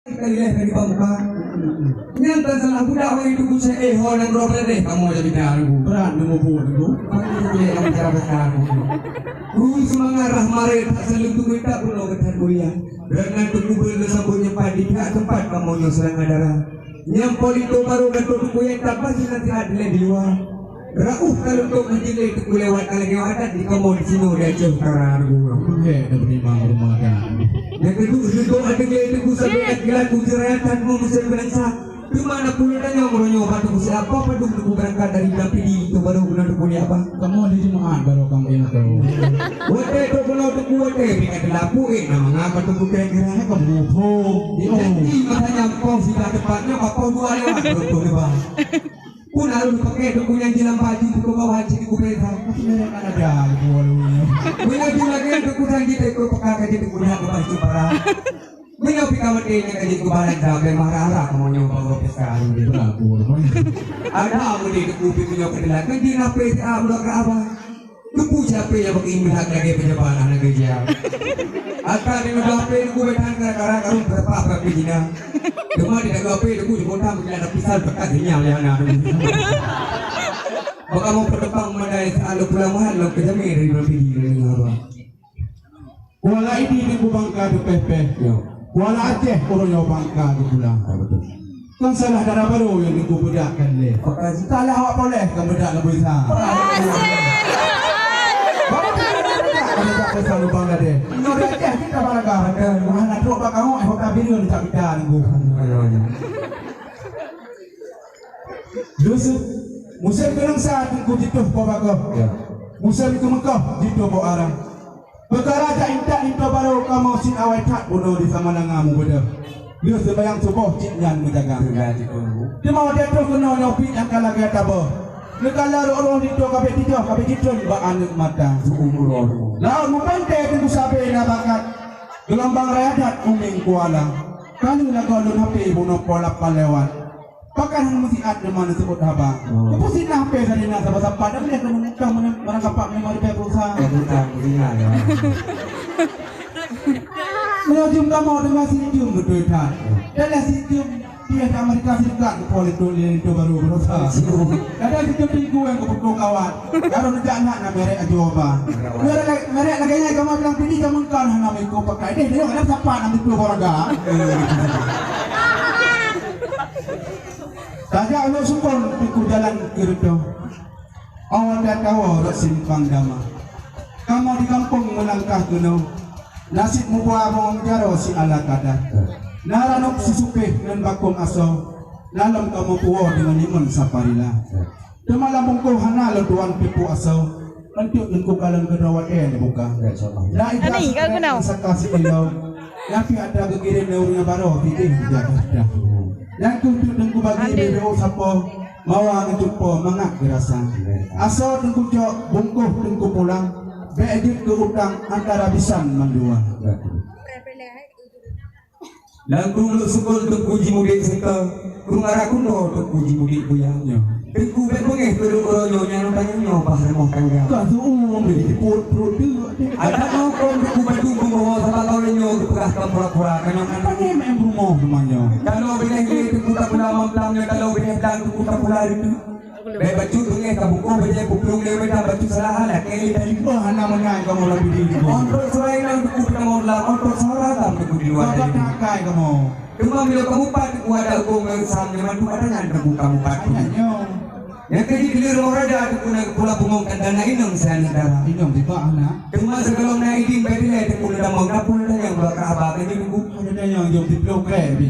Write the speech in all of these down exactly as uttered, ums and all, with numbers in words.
Ka ilèe ka diba muka. Nyan tan salah budak wahai Teungku Syekh, eh, ho nyang droe beureuléh kamoe jadi dah Teungku. Brat neumubu Teungku. Panggil dia yang bicara besar. Rui seumangat rhah maré that saleuem Teungku, intat bunoe keu that mulia. Beureukat Teungku beureulée sambot nyoe pat di pihak teumpat kamoe nyoe seulangah dara. Nyang po linto barô dan Teungku nyang that basi nasihat dilèe di luwa. Raôh ka leuntông meujeuleh Teungku lewat ka lagèe adat di kamoe disinoe di Aceh Utara Teungku. Oke, dah beri mang rumah dah. Nyang keudua, leuntông até glé Teungku sabe dan geulaku jeurayatan mu meusé beulangsa. Teuma na pulo tanyong uroe nyoe bak Teungku siapa padum Teungku beurangkat dari Blang Pidie Teungku barô guna Teungku liak ba. Kamoe di Jumaat barô kamoe ingat tu. Watèe Teungku nyoe Teungku watèe pih ka teulapu, eh, na mangat bak Teungku kira-kira. Hai kamoe muphom. Jadi masa nyampong siblah teumpat nyoe ka poh dua lewat Teungku di ba. Pun harôh pakai Teungku nyang jilam baju buku bawah cit Teungku presa. Masih merek anak dah, Teungku, walau ni. Bila jih lagèe Teungku janji Teungku peka ka jeuet Teungku dah keubai cit para. Meunyoe pih ka maté nyan ka jeuet Teungku balan dah, bèk marah-marah kamoe nyoe bak uroe pesta hari ni. Betul, Teungku. Ada meunan Teungku pih meunyoe ka telat, kan jih na pesta udah ka abah. Teungku siapa nyang bagi meuhat lagèe pejabat hana geujak. Aka deungon H P Teungku beutan kara-kara karung beurapa-rapa jina. Teuma di dalam H P Teungku di kota meukilat lapisan bekas sinyal nyang na Teungku. Baka mau peudeumpang meudai saat lôn pulang meuhat lôn keujamé dari Blang Pidie lôn deungoe ba. Kuala Idi Teungku bangka teupéh-péh. Ya. Kuala Aceh uroe nyoe bangka geupulang. Ah, betul. Kan salah dara barô nyang Teungku beudak kan lé. Salah awak poleh kan beudak leubeh sa. Baru kan beudak kan beudak besar lubang tadi. Nyoe di Aceh kita balaga. Ada. Wah, nak trok bak kamu, eh, kota Bina ni tak kita Teungku. Ayo, ayo. Yusuf, musém keunong sa Teungku jituh po bagoh. Ya. Musém keumeukoh jituh po arah. Peukara jak intat linto barô kamoe cit awai that bunoe di Samalanga mubeudôh. Lheueh seumayang suboh cit nyan meujaga. Meujaga cit, Teungku. Teuma watèe troh keunoe nyoe pih nyang ka lagèe taboh. Neukala roh-roh linto ka bèk tijôh, ka bèk jitreun bak aneuk mata. Seumuroe, Teungku. Laôt mupantée Teungku sabe na bakat. Geulumbang raya that umieng kuala. Ka lheueh lagoe lôn hapé bunoe po lapan lewat. Pakon hana meusiat teuma neuseuôt haba. Oh. Keupeue sina hapé sadina sapa-sapa dan lé keuneuk mutang meunang kapak meunang ribèe pulsa. Ya, mutang, mutang, ya. Meunyoe jeuem kamoe teuma si jeuem beutôi that. Dan lé si jeuem di Amerika Serikat keupeue lé tu, lé tu baru berusaha. Kadang si jeuem tinggu nyang keupeue kawat. Kalau neujak nak na merek ajo ba. Merek, merek lagèe nyan kamoe bilang pini jameun kan hana meuko pakai. Deh, deh, ada sapa nak meuko olahraga. Tajak ulôn sukon Teungku jalan keu reutôh. Awai that kawoe rot simpang dama. Kamoe di gampông meulangkah keunoe. Naseb mubua bungong jaroe si ala kada. Na ranub sisupéh ngon bakong asoe. Na lom kamoe puwoe deungon limon saparila. Teuma lam bungkôh hana lôn tuan tipu asoe. Eunteuk Teungku kalon keudroe watèe neubuka. Ya, insya Allah. Na ijak Ani, kau kenal? Saka sikilo. Nyan pih atra geukirém lé ureueng barô titeh di Jakarta. Nyan keuh Teungku bagi biro sapo mawa ngeucupo mangat geurasa. Asoe Teungku cok bungkôh Teungku pulang, bèk jeuet keu utang antara bisan mandua. Lam krueng Lhoksukon Teungku jimudik sengke, krueng Arakundo Teungku jimudik buya. Ya. Teungku bèk beungéh keu uroe nyoe nyang tanyong nyoe bah rumoh tangga. Ka suum di pruet-pruet deuk. Adak hukôm Teungku batu bumoe saban lôn nyoe geupeugah kon pura-pura, ka nyoe ka tanyong meu'èn rumoh teuma nyoe. Taloe binéh lé Teungku tapula mamplam nyoe, taloe binéh blang Teungku tapula reuteuek. Bèk bacut beungéh ka bungkôh bajèe peuplong lé meudan bacut salah lakèe lé tali. Bah hana meunan kamoe lam bidin Teungku. Ontrok Surai lam Teungku peutamong lam, ontrok Saura lam Teungku di luwa tali. Bakat takai kamoe. Teuma meunyoe kamoe pat Teungku adak hukôm ngon sam nyoe mantu adak nyan Teungku kamoe pat. Hanya nyoe. Nyang keu jih keu lheueh rumoh raja Teungku na geupula bungong kandana inong si aneuk dara. Inong tibak hana. Teuma sigohlom na idin bèk dilèe Teungku lôn tamong dapur tanyong bak haba keu Teungku. Ada tanyong jom siploh krek pih.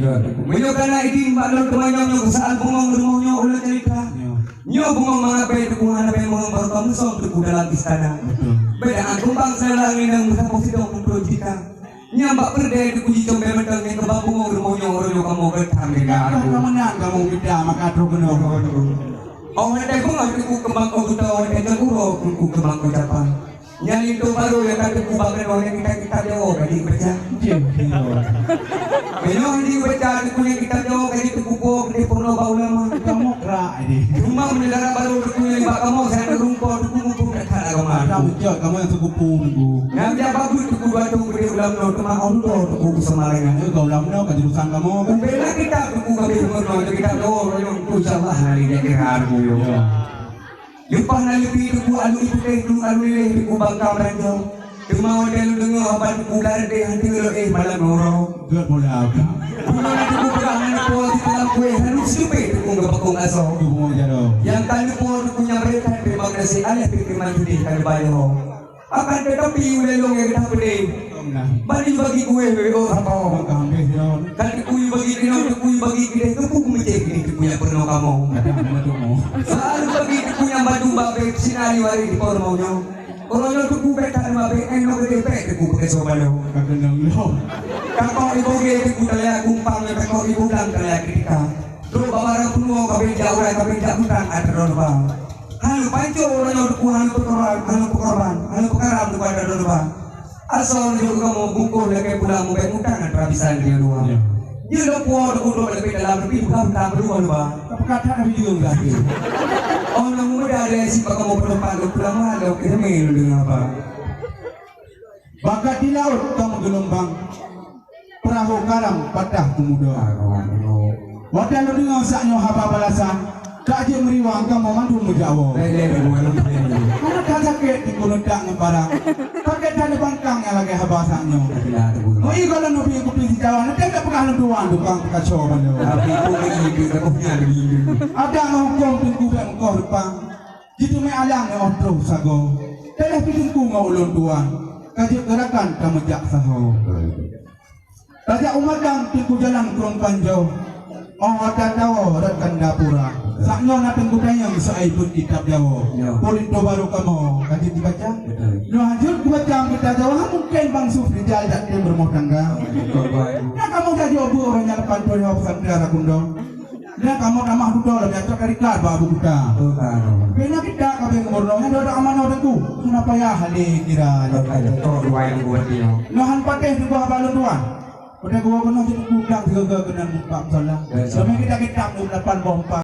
Meunyoe ka na idin bak lôn teumanyong nyoe keusaal bungong rumoh nyoe ulôn cerita. Nyoe. Nyoe bungong mangat bèe Teungku hana bèe meuhong barokah meusong Teungku dalam istana. Betul. Bèk dak kumbang seunang inong meusaboh sidong peutrôn cita. Nyang bak peureudèe Teungku jicöm bèe mantong nyang keubah bungong rumoh nyoe uroe nyoe kamoe geutam deungon Teungku. Ka meunan kamoe geutam maka troh keunoe. Oh, watèe beungoh Teungku keumang oh geuto, watèe ngon uroe Teungku keumang oh capa. Nyan linto barô nyang ka Teungku bak keunoe nyang kitab-kitab Jawoe ka jeuet geubaca. Jeuet, jeuet. Meunyoe hana jeuet geubaca Teungku nyang kitab Jawoe ka jeuet Teungku po keudeh peurunoe bak ulama. Kamoe krak ini. Cuma meunyoe dara barô Teungku nyang bak kamoe, saya ureueng po Teungku muphom that agama. Ada ucok kamoe nyang seukupu Teungku. Nyang jak bak Teungku batu geude ulam nyoe, teuma Allah Teungku beusama dengan. Ka ulam nyoe ka jurusan kamoe kan? Bela kitab Teungku ka beuh nyoe, kitab nyoe, insya Allah hari dia kira Teungku. Ya. Leupah na leupie Teungku alu iputéh, Teungku alu lileh, Teungku bangka meuranjau. Teuma watèe lôn deungö haba Teungku blah reudeh, hana teungeut lôn éh malam nyoe. Gèt bola. Bunoe na Teungku peugah hana po di dalam kueh, lalu silupe Teungku geupakong asoe. Teungku jaroe. Nyang ka leupo Teungku nyang beureuthat, teurimong gaséh, aléh pih teurimong seudeh ka geubayoe. Akan teutapi ulèe lôn nyang geudah peudeh. Bani bagi kueh beuh oh sapo. Maka habéh nyoe. Kan Teungku bagi keunoe, Teungku bagi keudeh, Teungku meucéh keunoe Teungku nyang peurunoe kamoe. Ada mana tu mau? Soal bagi Teungku nyang batu babeh, sinari wari di peurunoe nyoe. Uroe nyoe Teungku bèk that mabèk, eh, nyoe geudeh bèk Teungku peukeusau baloe. Ka keunong lom. Takok iboh gé Teungku teuliak gumpang nyoe, takok iboh blang teuliak keutika. Trok bak barang peurunoe, ka bèk jak urai, ka bèk jak butang atra droe leuba. Hana panco uroe nyoe Teungku, hana peukorban, hana peukorban, hana peukaram Teungku atra droe leuba. Asoe nyoe kamoe bungkôh lakèe pulang, mubèk mutang atra bisan nyoe dua. Ya. Jeuet lôn puwoe Teungku trok leubeh dalam, leubeh peugah butang peurunoe leuba. Ka peugah that habéh jeuem gaséh. Oh, na muda ada si bak kamoe penumpang lôn pulang malam, keu jamé lôn deungoe haba. Bakat di laôt ka meugeulumbang, peurahô karam patah keumudo. Watèe lôn deungoe sak nyoe haba balasan, ka jeuet meuriwang kamoe mandum meujak woe. Hana that sakét di keuneuk ngon barang, sakét that di bangkang nyang lagèe haba sak nyoe. Meuigoe lôn neubi kupi sijawa, neutem peugah lôn tuan tukang peukaso banyoe. Adak meuhukôm Teungku bèk meukoh reupang. Jiteumé alang nyoe óh troh sagoe, teuléh pih Teungku ngon ulôn tuan, ka jeuet geurakan ka meujak sahoe. Tajak u Madang Teungku jalan krueng panjoe, óh ata tawoe rot kanda pura. Sak nyoe na Teungku tanyong seuai beuet kitab Jawoe. Ya. Peuet linto barô kamoe ka jeuet jibaca. Betul. Nyoe hana jeuet kubaca kitab Jawoe, hana mungken Bang Suf rijal jak tem rumoh tangga. Betul, Bang. Nah, kamoe jak jiôh beuet ureueng nyang lapan ploh lhèe pesantren Rakundong. Nyan kamoe tamah dudoe lom, nyang trok dari klat bak Abu Kuta. Betul, Bang. Bina kita ka beuet gubernur, nyan dua-dua amanah Teungku. Hana payah lé kira. Betul, betul, dua yang buat dia. Nyoe han patéh Teungku haba lôn tuan. Pada gua keunoe jadi kudang tiga-tiga keunan muka musala. Betul. Sampai kita kitab dua puluh lapan boh empat.